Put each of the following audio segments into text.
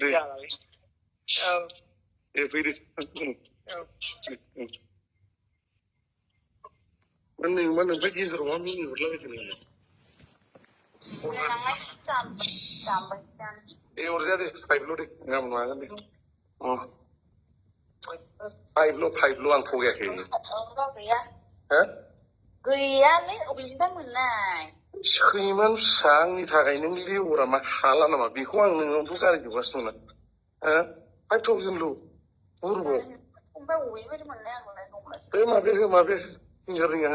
दे दे फैदो mana oमफ्राय गेजेराव मा मिनि हरलाबायदों नोङो अरजाया दे फाइभल' दे गाबोन मागोन दे फाइभल' आं थगायाखै गैयालै अबेनिफ्राय मोननाय सैमान फिसा आंनि थाखाय नों लेवरा मा हाला नामा बेखौ आं नोंनावथ' गारि जोबगासिनो दं ना 5,000ल' बुरबाव ओमफ्राय अबेनिफ्राय मोननाय आंलाय बे माबे हिंगार रिङा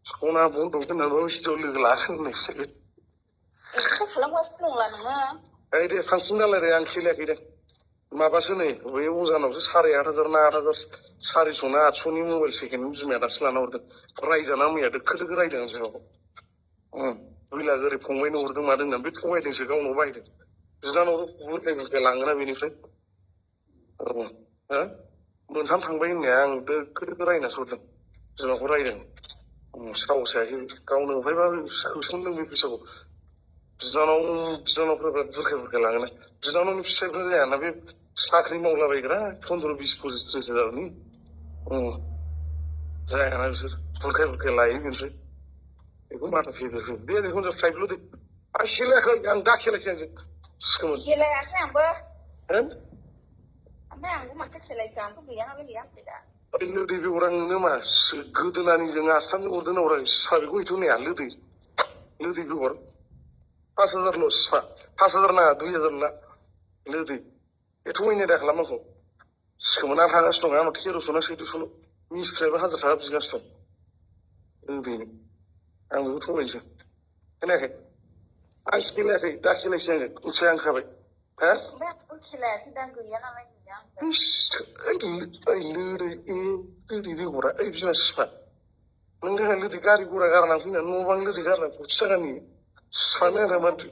सना बन्द' दोननानै सिटियाव लोगो लागोन होननायसो खालामगासिनो दंला नोङो ओइ दे फांसन नालाय आं खेलायाखै दे माबासो नै बै अजानावसो 8,500 ना 8,000 400 ना 800नि मबाइल सेकेन्ड बिमाया दासो लाना हरदों रायजाना मैया दोखो दोखो रायदों आं बिमाखौ दुइ लाख ओरै फंबायनो हरदों मादों होननानै बे थगायदोंसो गावनाव बायदों बिनानाव बुरखाय लाङोना बेनिफ्राय मोनथाम थांबाय होननाया आं दोखो दोखो रायनासो हरदों बिमाखौ रायदों साहसायाखै गावनो ओमफ्रायबा होसनदों बे फैसाखौ बिनानावफोरा बुरखाय लाङोना बिनानावनि फिसाइफ्रा जायाना बे साख्रि मावलाबायग्रा 15-20 25 30 हाजारनि जायाना बिसोर बुरखाय लायो बेनिफ्राय बेखौ माथा फैगोन दे बेखौ जों फाइभल' दे आं खेलायाखै आं दा खेलायसै आंजों सिखोमोन खेलायाखै आंबो ओमफ्राय आंबो माथो खेलायखो आंथ' गैया दा लोदै बेगर आं नोंनो मा गोदोनानिजों आसामजों हरदों ना हराखै सिफा बेखौ हैथ' नाया लोदै बेगर 5,000ल' सिफा 5,000 नाङा 2,000 ला लोदै एथ' मैया दा खालाम आंखौ सिखोमोन आं थांगासिनो दं आंनाव 1300 ना 1400ल' मिस्ट्रियाबो 1000 थाखा बिगासिनो दं लोदैनो आं बेखौ थगायनोसै खोनायाखै आं खेलायाखै दा खेलायसै आङो मिथिबाय आं खाबाय खेलायाखै दा गैया नालाय लोदै बेगरा ओइ बिमा सिफा नोंनि थाखाय लोदै गारि गरा गारनानै फैनानै न' बां लोदै गारना 1,000 थाखानि सिफानो आंहा माथो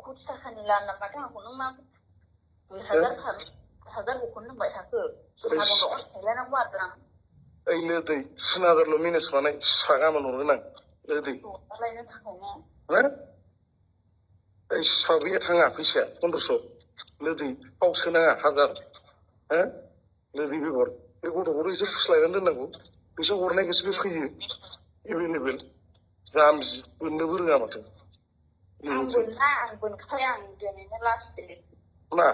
कोटि थाखानि लाना माथो आंखौ नों मा 2,000 होनबाय थाखो लानांगौ आरो आं ओइ लोदै 3,000ल' मेनेज बानाय सिफा गाबोन हरगोन आं लोदै ओइ सिफा गैया थाङा फैसाया 1500 लोदै फाव सोनाङा 1000 लोदै बेगर बे गथ'खौथ' एसे फुस्लायनानै दोननांगौ फैसा हरनायखौसो बे फैयो एभेलेबेल जाम्बि बोननोबो रोङा माथो आं बोनखाया आं दिनैनो लास्ट दे मा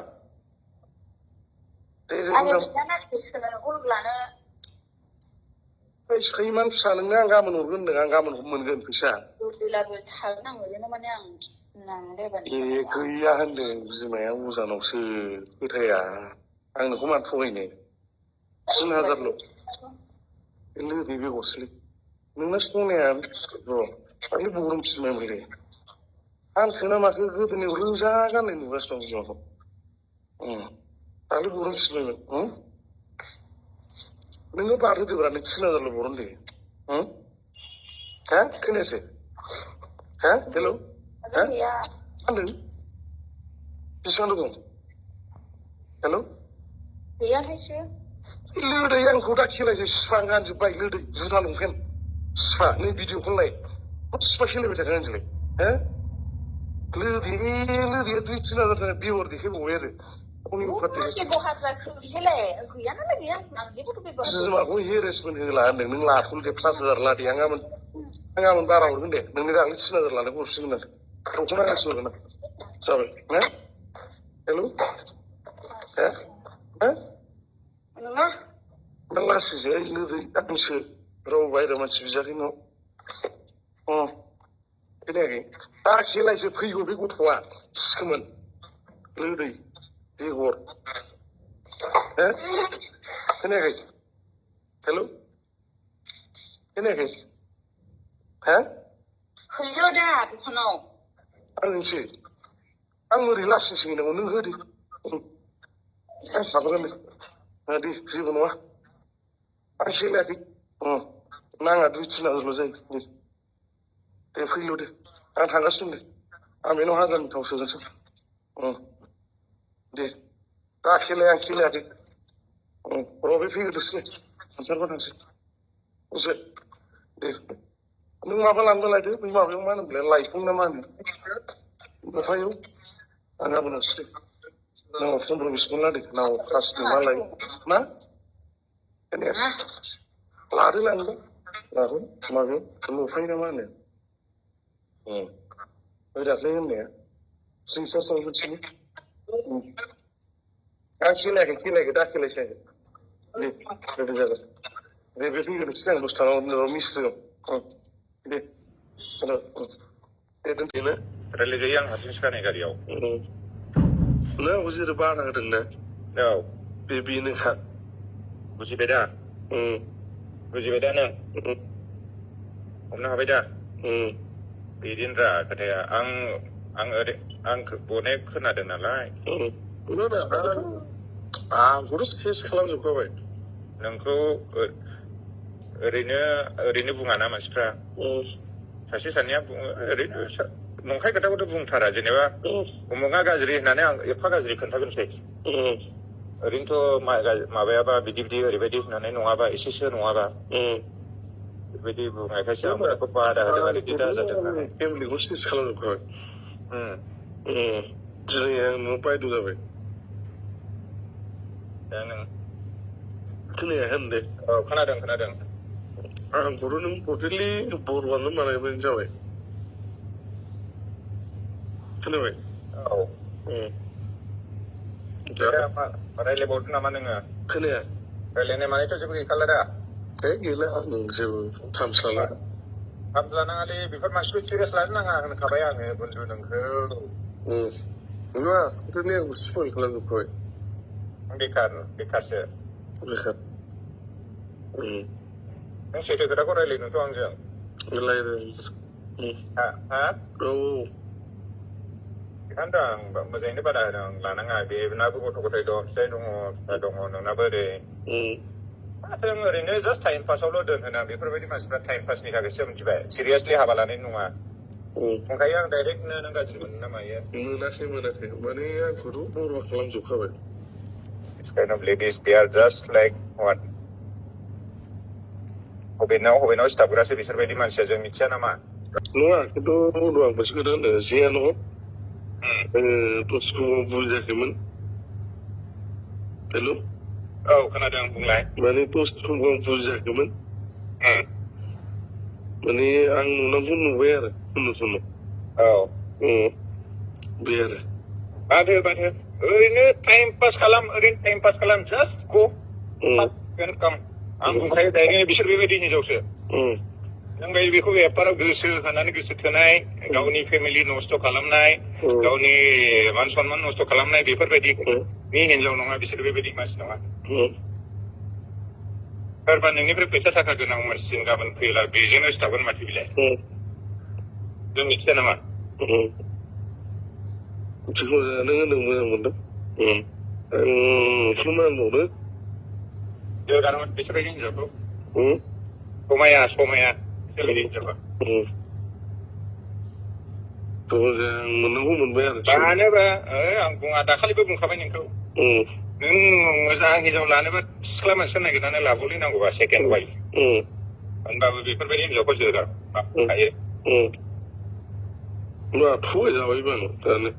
सैमान फिसा नोंनो आं गाबोन हरगोन होनदों आं गाबोन मोनगोन फैसा थागोन आं ओरैनो माने आं गैया होनदों बिमाया अजानावसो फोथाया आं नोंखौ मानो थगायनो 3,000ल' लोदै बेगरसोलै नोंना सनाया र' खालि बरम फिसिनायमोनलै आंखोना माखो गोदोनि रोजा गाननाय नुगासिनो दं बिमाखौ खालि बरम फिसिनायमोन नोङो बारहोदोब्रा नों 3,000ल' बरन दे खोनायासै हेल' होनदों बेसेबां दङ हेल' गैयाहायसो लोदै आंखौ दा खेलायसै सिफा गानजोब्बाय लोदै जुथा लंपेन्ट सिफा नै भिडिअखौ नाय सिफा खेलायबाय थाखो आंजोंलाय लोदैया 2-3,000 थाखा बेगर देखायबावबाय आरो बिमाखौ हेरेसमेन्ट होला होनदों नों लाथ'नो दे 5,000 ला दे आं गाबोन बारा हरगोन दे नोंनि दाख्लै 3,000 लानायखौ हरफिनगोन आं दख'ना गांसे हरगोन आं जाबाय हेल' दा लासैसो ओइ लोदै आंसो राव बायह्रा मानसि बिजाखै न' खोनायाखै दा खेलायसो फैगौ बे गथ'आ सिखोमोन लोदै बेगर खोनायाखै हेल' खोनायाखै फैयो दा दखानाव आं होनसै आं ओरै लासैसो हैनांगौ नों होदे आं हाबोगोन दे जेबो नङा आं खेलायाखै नाङा 2-3,000ल' जायो दे फैल' दे आं थांगासिनो दं दे आं बेनाव 1000नि थाव सोगोनसै दे दा खेलाया आं खेलायाखै र' बे फैग्रोथोंसै ओंखारबा थांसै दे नों माबा लांनो लायदो बै माबायाव मा होनोमोनलाय लाइफां ना मा होनो ओमफ्राय आं गाबोन हरसै नाव फन्द्र' बिसखौनो लादो नाव खासनो मा लायो मा खोनाया लादो लांदो लादो माबायाव नुफायो ना मा होनो बै दाख्लै होननाया सिंसार मोनसेनि आं खेलायखो दा खेलायसै दे बेबो जागोन दे बे फैगोन सिगां दसे थानाव मिस्ट्रियाव दे दे दोनथ'नो रायलायजायो आं हारसिं सिखानाय गारियाव नों आंखौ जेरै बादा होदों ना औ बेनोखा बुजिबाय दा बुजिबाय दा नों हमनो हाबाय दा बिदिनोब्रा खोथाया आं अनेक खोनादों नालाय आंखौथ' सेस खालामजोबखाबाय नोंखौ ओरैनो बुङाना मानसिफ्रा सासे सानैया बुङो ओरैनो नंखाय खोथाखौथ' बुंथारा जेनेबा उमुगा गाज्रि होननानै आं एफा गाज्रि खोन्थागोनसै ओरैनोथ' माबायाबा बिदि ओरैबायदि होननानै नङाबा एसेसो नङाबा बेबायदि बुंनायखायसो आं बेखौ बादा होदों आरो बिदा जादों होननानै फेमिलिखौ सेस खालामजोबखाबाय दिनै आं न'आव बायद' जाबाय दा नों खोनाया होनदे औ खोनादों आंखौथ' नों टटेलि बर'आनो बानायबाय जाबाय खोनाबाय औ रायलायबावदो नामा नोङो खोनाया रायलायनाय मानायथ' जेबो गैखाला दा गैला आं जेबो थामस लाला थाब लानाङालै बेफोर मानसिखौ सिरियास लानो नाङा होनखाबाय आङो बन्धु नोंखौ नङा टटेलि आंखौ स्पइल खालामजोबखाबाय बेखारसो बेखार नों सैथो खोथाखौ रायलायनोथ' आंजों औ बेखायनोथ' आं मोजाङैनो बादा होदों आं लानाङा बेनाबो गथ' गथाय दं फिसाय दङ फिसा दङ नोंनाबो ओरै जों ओरैनो जास्ट टाइम पासावल' दोनहोना बेफोरबायदि मानसिफ्रा टाइम पासनि थाखायसो मिथिबाय सिरियासलि हाबा लानाय नङा ओंखायनो आं डाइरेक्टनो नों गाज्रि मोनो ना मायो मोनाखै माने आंखौथ' बर'आ खालामजोबखाबाय This kind of ladies, they are just like what? हबेनाव सिथाबग्रासो बिसोरबायदि मानसिया जों मिथिया नामा नङा खिन्थु आं मोनसे खोथा होनदों जेया न' दसेखौ बुजियाखैमोन हेल' औ खोनादों बुंलाय माने दसे समखौ आं बुजियाखैमोन माने आं नुनांगौ नुबाय आरो समाव औ बे आरो बादो ओरैनो टाइम पास खालाम जास्ट गो काम आं बुंखायो डाइरेक्ट बिसोर बेबायदि हिनजावसो नों बेखौ एफाराव गोसो होनानै गोसो थोनाय गावनि फेमिलि नस्थ' खालामनाय गावनि मान सनमान नस्थ' खालामनाय बेफोरबायदि बे हिनजाव नङा बिसोर बेबायदि मानसि नङा सोरबा नोंनिफ्राय फैसा थाखा गोनां मानसिजों गाबोन फैयोला बेजोंनो सिथाबगोन माथो बिलाय जों मिथिया नामा नों होनदों मोजां मोनदों आं होनबावदो बिसोरबायदि हिनजावखौ समाया बिसोरबायदि हिनजावखौ मोननांगौ मोनबाय आरो लानोबा आं बुङा दाखालिबो बुंखाबाय नोंखौ नों मोजां हिनजाव लानोबा सिख्ला मानसिखौ नागिरनानै लाबोलै नांगौबा सेकेन्ड वाइफ होनबाबो बेफोरबायदि हिनजावखौ जोगार हायो थगायजाबायबो आं दानो